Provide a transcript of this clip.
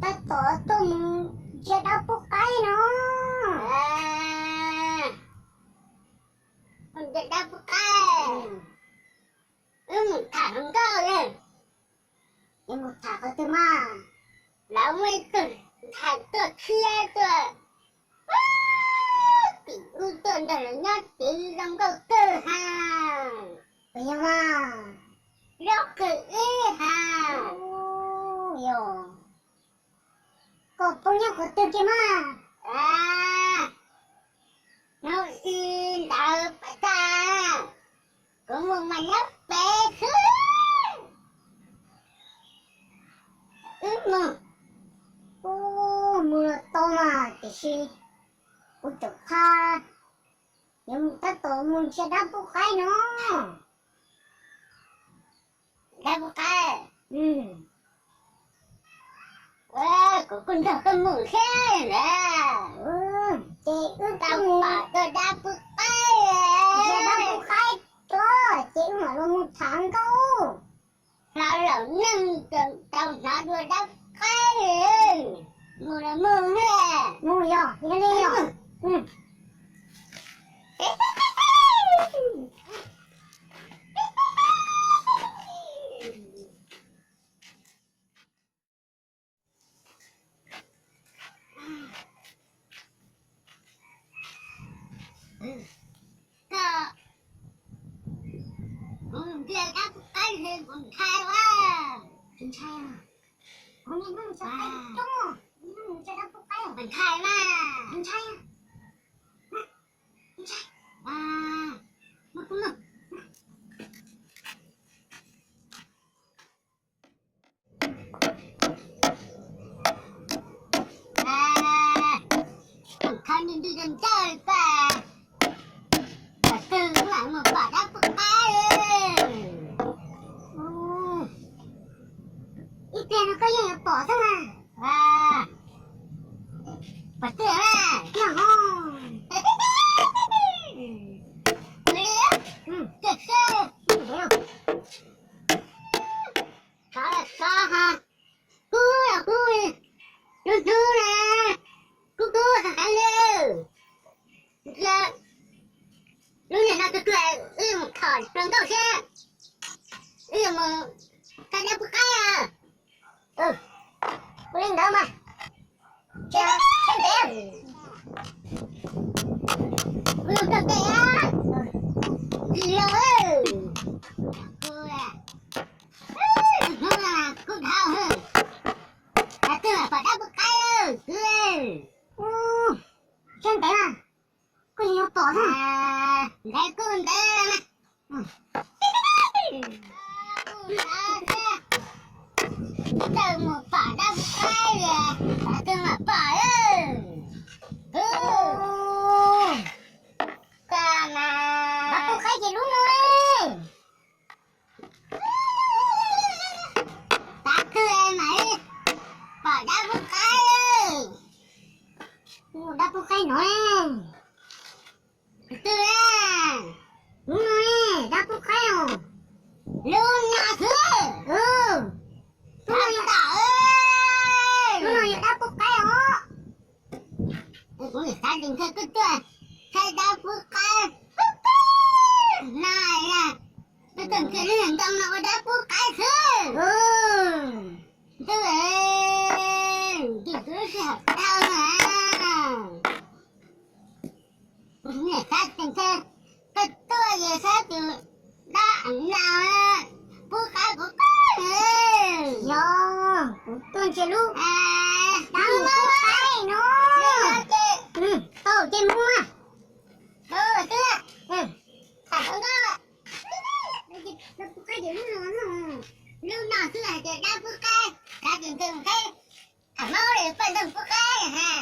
Tab tom tuaj mus ntsia dab pub qaib no. Mus ntsia dab pub qaib. Wb mus tham hluas nkauj li. Wb mus tham qhov twg mas? Lawv muaj ib tug ntxhais tuaj thiab tuaj, tim wb tuaj nrog lawv nyob tid zoo nkauj kawg ha. Puas yog mas? Zoo kawg ib ha. Yog. Koj phooj ywg qhov twg kiag mas? Hnub ib ntawd pais tag, kuv mus mas nyob pem xwb. Wb mus, mus los tau mas tiam sis kuv tseem qab yuav mus tab tom mus ntsia dab pub qaib no. Dab pub qaib. Kuv kuj nrog koj mus thiab ntag. Ces wb tau pom dab pub qaib, dab pub qaib tod ces wb mam los mus tham nkauj. Hnov laus neeg tau hnov dua dab pub qaib. Mus los mus. Mus yog, yog li yog. Koj, kuv ntsia dab pub qaib kuv ntshai ua. Ntshai, kuv niaj hnub ntsia dab pub qaib, ntshai mas. Ntshai, ntshai. Khawb nti nti ntawd ntawd, pom twg mam mus pom dab pub qaib. Ib pliag no koj yeej yuav pom xwb mas. Pom twg na? Yog, koj seb. Sov los sov ha, kub los kub, lub hnub na kub kub heev li. Lub niag no tuag tuag, wb mus tham hluas nkauj thiab, wb yuav mus tham dab pub qaib. Ua li ntawd mas, sawv ntev, kuv yuav kawm ntev, ntxim los, kuv, hnub no kuv dhau, thaum twg mam pom dab pub qaib lawm. Sawv ntev mas, kuj yuav pom thiab. Ntev kuj ntev na. Txawm mus pom dab pub qaib li, thaum twg mam pom. Dab pub qaib ces lub no. Tav twg mam li pom dab pub qaib. Dab pub qaib no. Twg? Lub no, dab pub qaib os. Lub no xwb. Lub no yog, lub no yog dab pub qaib os. Kuv nim xav tias ntshe koj tuaj saib dab pub qaib no, koj tuaj nrhiav lub ntoo no ua dab pub qaib xwb. Ntuj, ntim tus lub sij hawm dhau na. Kuv nim xav tias ntshe koj tuaj ces saib tus dab no pub qaib pub qaib. Yog, kuv tuaj nrhiav lub dab pub qaib no. Tau ces mus mas. Dab pub qaib ces lub no, lub no xwb hais tias dab pub qaib, kav tsij nqe, tham Hmoob li paj ntxoog pub qaib ha.